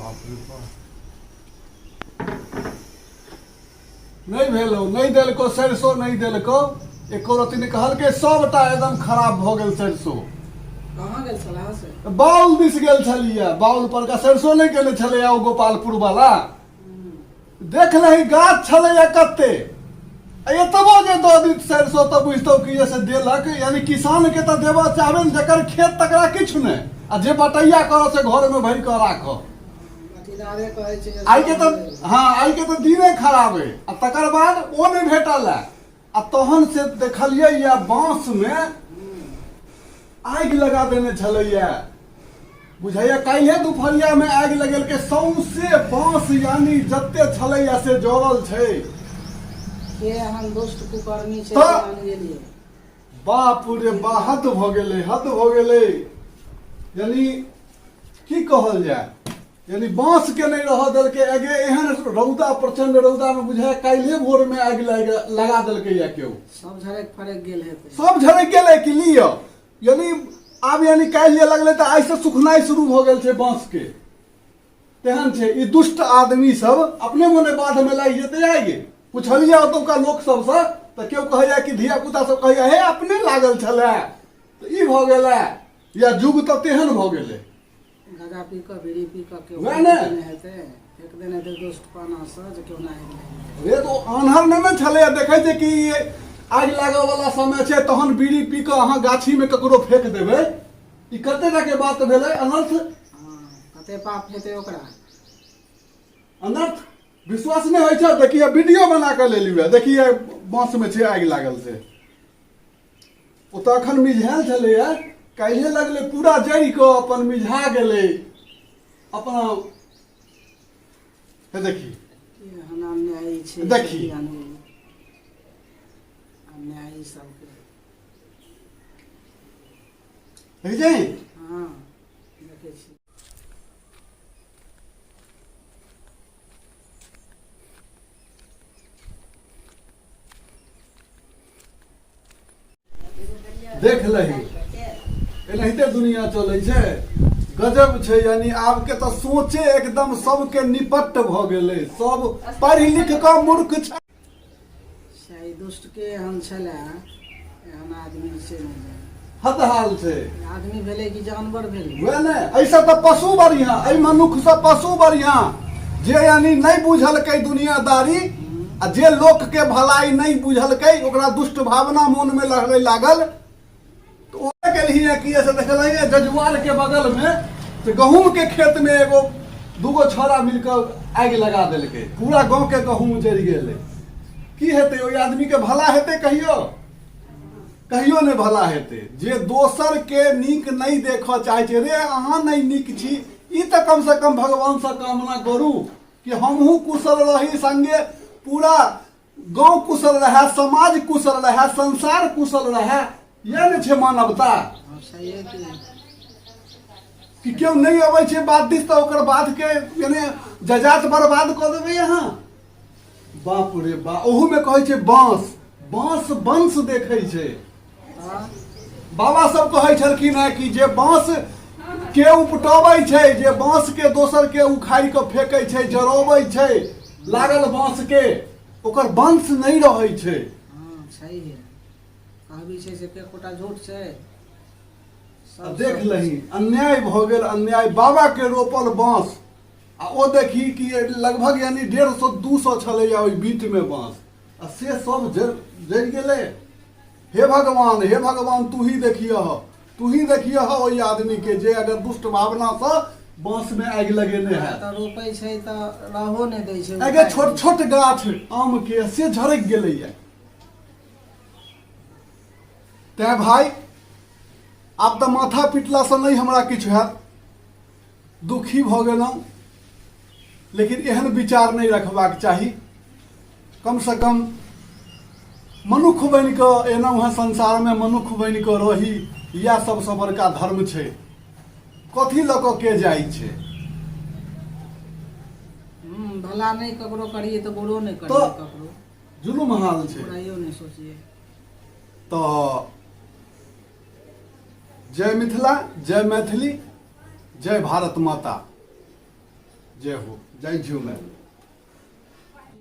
बाप रे बाप। नहि भेलौ, नहि देलकौ सरिसो, नहि देलकौ एको रत्ती नहि। कहलकै सबटा एकदम खराब भऽ गेल सरिसो। कहाँ गेल छलाह से? बाउल दिस गेल छलियै, बाउल पर का सरिसो नहि केने छलैया ओ गोपालपुर वाला। देख लही गाछ छलैया कते, आ एतबो जे दऽ दैत सरिसो तऽ बुझतौ कि जे से देलक। यानी किसान के तऽ देबऽ चाहबे ने, जकर खेत तकरा किछु नहि, आ जे बटैया करऽ से घरमे भरि कऽ राखऽ। बटीदारे कहै छै जे आइ के तऽ, हँ, आइ के तऽ दिने खराब अइ। आ तकर बाद ओ नहि भेटल है, आ तहन से देखलियै या बाँस मे आगि लगा देने छलैया। बुझाइया काल्हे दुपहरिया मे आगि लगेलकै, सौंसे बाँस यानी जते छलैया से जरल छै। के एहन दुष्ट कुकर्मी छै से जानि गेलियै। बाप रे बा, हद भऽ गेलै, हद भऽ गेलै। यानी की कहल जाय, यानी बाँस के नहि रहऽ देलकै। आगे एहन रौदा, प्रचंड रौदा में बुझाय काल्हे भोर में आगि लगा देलकै या केओ। सब झरक फरक गेल हेतै। सब झरक गेलै कि लिअ। यानी आब यानी काल्हि जे लगलै तऽ आइसँ सुखनाइ शुरू भऽ गेल छै बाँस के, तेहन छै। ई दुष्ट आदमी सब अपने मोने बाध में लागि जेतै आगि। पुछलियै ओतुका लोक सबसँ तऽ केओ कहैया कि धिया पुता सब कहैया हे अपने लागल छलै तऽ ई भऽ गेलै, या युग तऽ तेहन भऽ गेलै। गाजा पी कऽ, बीड़ी पी कऽ केओ वएह ने। देने हेतै, फेक देने हेतै दुष्टपना सँ जे केओ नहि आगि लागि। रे तऽ ओ आन्हर नहि ने छलैया, देखै छै कि ई आगि लागऽ वाला समय छै, तहन बीड़ी पी कऽ अहाँ गाछीमे ककरो फेक देबै, ई कते टाके बात भेलै? अनर्थ। हँ, कते पाप हेतै ओकरा। अनर्थ। विश्वास नहि होइ छै? देखिए वीडियो बना कऽ लेलियै, देखिए बाँसमे छै आगि लागल से। ओ तऽ अखन मिझायल छलैया, काल्हिए लगलै, पूरा जरि कऽ अपन मिझा गेलै अपना। हे देखी। एहन अन्यायी छै। देखी। से अन्यायी अन्यायी सबके। देखै छी? हँ, देखै छी। देख लही, एनाहिते दुनिया चलै छै। गजब छै। यानी आब के तऽ सोचे एकदम सबके निपट भऽ गेलै, सब पढ़ि लिख कऽ मूर्ख छै। सही दुष्ट के एहन छलै, एहन आदमी से नहि जाने। हद हाल छै। आदमी भेलै कि जानवर भेलै? वएह ने, एहिसँ तऽ पशु बढ़िआँ, एहि मनुक्खसँ पशु बढ़िआँ, जे यानी नहि बुझलकै दुनियादारी आ जे लोकके भलाई नहि बुझलकै, ओकरा दुष्ट भावना मोनमे लहरै लागल। तऽ ओ गेलही है कि से देखलही है जजुआरके बगलमे से गहूँमके खेतमे एगो दूगो छौड़ा मिलकऽ आगि लगा देलकै, पूरा गाँवके गहूँम जरि गेलै। की हेतै ओहि आदमीके? भला हेतै कहियो? कहियो नहि भला हेतै। जे दोसरके नीक नहि देखऽ चाहै छै, रे अहाँ नहि नीक छी, ई तऽ कमसँ कम भगवानसँ कामना करू कि हमहूँ कुशल रही, संगे पूरा गाँव कुशल रहए, समाज कुशल रहए, संसार कुशल रहए। इएह ने छै मानवता। हँ, सहिए कि कि केओ नहि अबै छै बात दिस तऽ ओकर बातके यानी जजात बर्बाद कऽ देबै अहाँ? बाप रे बा। ओहूमे कहै छै बाँस, बाँस वंश देखै छै। बाबा सब कहै छलखिन हेँ कि जे बाँस के उपटबै छै, जे बाँस के दोसर के उखाड़ि कऽ फेकै छै, जरबै छै लागल बाँस के, ओकर वंश नहि रहै छै। हँ, सही है। कहबी छै से एकोटा झूठ छै? आ देख लही, अन्याय भऽ गेल, अन्याय। बाबा के रोपल बाँस आ ओ देखी कि लगभग यानी 150 200 छलैया ओहि बीटमे बाँस, आ से सब जरि गेलै। हे भगवान, हे भगवान, तू ही देखियह, तू ही देखियह ओहि आदमीके जे अगर दुष्ट भावनासँ बाँसमे आगि लगेने है। तऽ रोपै छै तऽ रहो नहि दै छै। आगे छोट छोट गाछ आमके से झरकि गेलैया। तैं भाय, आब तऽ माथा पिटलासँ नहि हमरा किछु हैत। दुखी भऽ गेलहुँ, लेकिन एहन विचार नहि रखबाक चाही। कमसँ कम मनुख बनि कऽ एलहुँ हेँ संसारमे, मनुख बनि कऽ रही, इएह सबसँ बड़का धर्म छै। कथी लऽ कऽ के जाइ छै? भला नहि ककरो करिए तऽ बुरो नहि करिए ककरो। जुलुम हाल छै। बुराइयो नहि सोचिए। तऽ जय मिथिला, जय मैथिली, जय भारत माता। जय हो, जय झूमे।